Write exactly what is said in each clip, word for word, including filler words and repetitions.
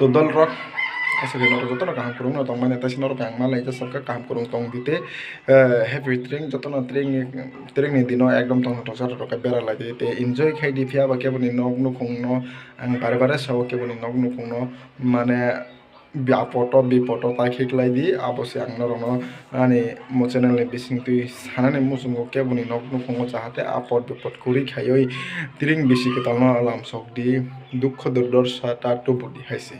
Dol rok, aswk norok jotono kaham kwrwngno tongmani, taisa norok ang malai jasa kha kaham kwrwng tong di tei, eh, happy train jotono train ni, train ni dino ekdom tongthok jora rok bera lai di tei enjoy khai di, phiya ba kebo ni nok nukhung no ang bare bare sao, kebo ni nok nukhung no mane bi-, apoto bipoto ta khiklai di, abo se ang norokno ani mo channel ni bisingtwi sanani muchungo kebo ni nok nukhungo jahate apot bipot kwrwi khaiwi tring bisi kwtalno lamsok di, dukho durdorsha ta tubu di hai se.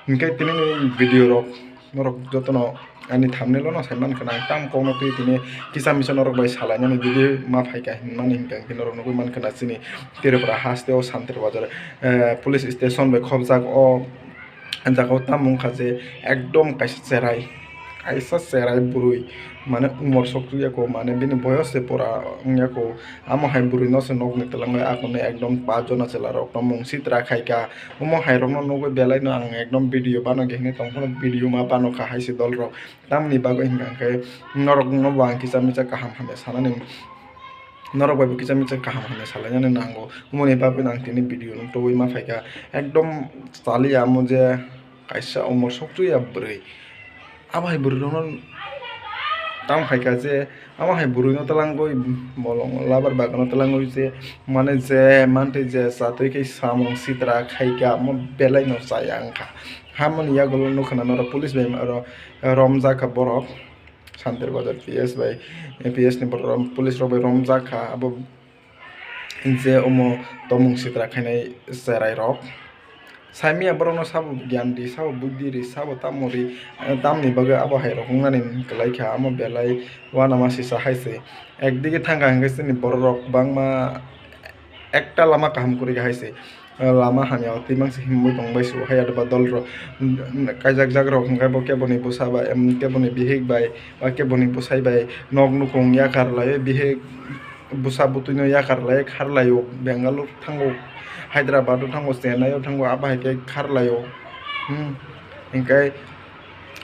Hinkhe tini ni video rok norok jotono ani thumbnail o no sai mankha na, ang tam kokno twi tini kisa misa norok bai salainani video ma phaikha hinmani hinkhe, hinkhe norok nugwi mankha na chini Tripura haste o Santir Bazar, eh, police station bai khobjak o jaga o tamo wngkha je ekdom kaisa cherai, kaisa cherai bwrwi, mane umor sokchuk ya kho, mane bini boyos se pura wng ya kho, amo hai bwrwi no se nok ni twlang bai akoni ekdom pa jona chwla rok no mung sitra khai kha, omo hai rok no nugwi belai no ang ekdom video bano khe hinwi tong phano video ma bano kha hai se dol rok, tamni bagwi hinkha khe norok no bo ang kisa misa kaham hamya sanani. Norok bai bo kisa misa kaham hamya salainani nango. Omoni bagwi ang tini video no tubui ma phaikha. Ekdom chaliya amo je kaisa umor sokchuk ya bwrwi. Abo hai bwrwi rokno tamo phaikha je amo hai bwrwi no twlangwi bolong labar bagwi no twlangwi je mane je mantwi je chatwi khe samung sitra khaikha amo belai no chaya wngkha. Hamoni yagulo nukha na norok police bai oro romjak kha borok. Santir Bazar P S bai, P S ni borok, police rok bai romjak kha abo je omo tomung sitra khainai cherai rok. Saimya borok no sabo gyan di, sabo buddhi ri, sabo tamo ri, eh, tamni bagwi abo hai rok wngnani kwlai kha, amo belai uanama sisa hai se. Ekdige thangkha hinkhe chini borok rok bangma ekta lama kaham kwrwi kha hai se. Lama hamya o twi mangsa himwi tongbai se hai adaba dol rok kaijak jak rok hwnkhe bo kebo ni bwsa bai, em, kebo ni bihik bai ba kebo ni bwsai bai nok nukhung yakar lai o, bihik bwsa bwtwi no yakar lai khar lai o, Bangalore thango, Hyderabad o thango, Chennai o thango, abo hai khe khar lai o. Hmm. Hinkhe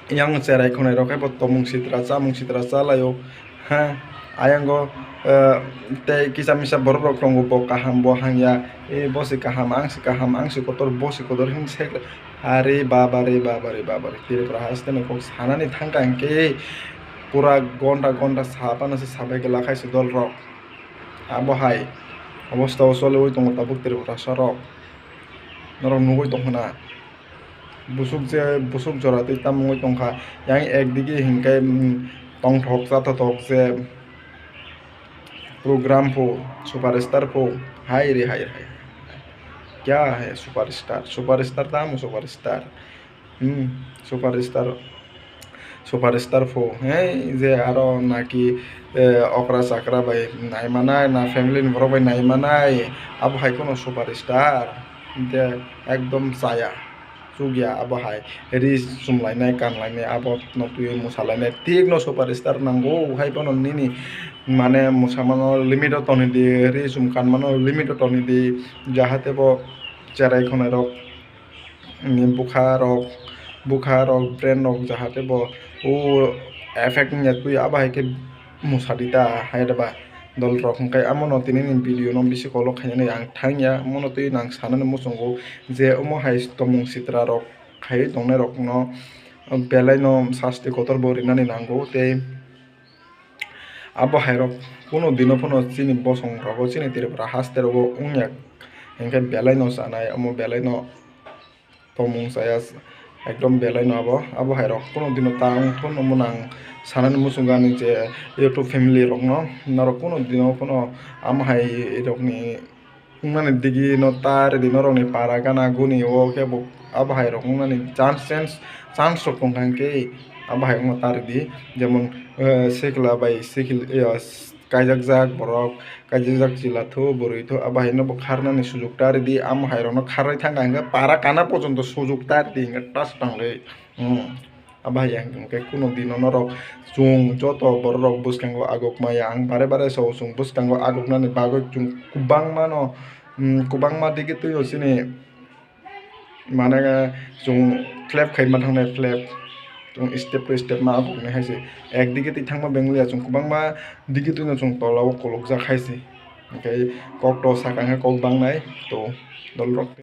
yang cherai khwnai rok khe bo tomung sitra chamung sitra cha lai o. Ha, ayang o, eh, tei kisa misa borok rok tongo, bo kaham, bo hamya, eh, bo se kaham, ang se kaham, ang se kotor, bo se kotor, hwn se, are baba re, baba re, baba re, Tripura haste ni kok sanani thangkha hinkhe pura gonta gonta sa phano se sabai khe lakhai se dol rok. Abo hai obosta o choliwi tongo tabuk Tripura sa rok, norok nugwi tongkha na. Busuk je, busuk jora twi tamo wngwi tongkha. Yang ekdige hinkhe, mm, tongthok chathothok je program pho, superstar pho, hai re, hai, hai. Kya hai superstar? Superstar tamo superstar. Hmm, superstar. Superstar pho, hei, je aro naki, eh, okra chakra bai naimanai, na family ni borok bai naimanai, abo hai kheno superstar, hwnkhe ekdom chaya, chukya abo hai, ri chumlainai, kanlainai, abo no twiwi mwsalainai, thik no superstar nango, hai bono nini mane mwsamano limit o tonwi di, ri chum kanmano limit o tonwi di, jahate bo cherai khwnai rok. Ni bwkha rok, bwkha rok, brain rok jahate bo o effect wngya twi abo hai khe mwsadi ta hai rwba dol rok. Hwnkhe amo no tini ni video no bisi kolok khainani ang thangya, omo no twi ang sanani muchungo je omo hai tomung sitra rok khaiwi tongnai rok no belai no sasti kotor bo rinani nango tei abo hai rok kuno dino phano chini bosong rogo chini Tripura haste rogo wngya hinkhe belai no chanai omo belai no tomung chaya ekdom belai no abo, abo hai rok kuno dino ta wng thun omo nang sanani muchungo ani je YouTube family rok no norok kuno dino phano amo hai rok ni Wngmani digi no ta ridi norokni para gana guni o khe bo abo hai rok wngmani chance, chance, chance rok tongkha hinkhe abo hai wngma ta ridi jemon, eh, sikla bai sikil, eh, kaijakjak borok, kaijakjak chwla tho bwrwi tho abo hai no bo kharnani sujuk ta ridi amo hai rok no kharwi thangkha hinkhe para kana pojonto sujuk ta ridi hinkhe tas tangwi. Hmm. Abo hai ang hwnkhe kuno dino norok chwng joto bororok bwskango aguk maya. Ang bare bare sao chwng bwskango aguknani bagwi chwng kwbangma no, mm, kwbangma digi twio chini mane chwng flap khaima thangnai flap. Chwng step to step ma aguknai hai se. Ekdigi twi thangma benglia chwng kwbangma digi twino chwng tolao kolokjak hai se. Hwnkhe kok to sakha hwnkhe kok bangnai to dolrok.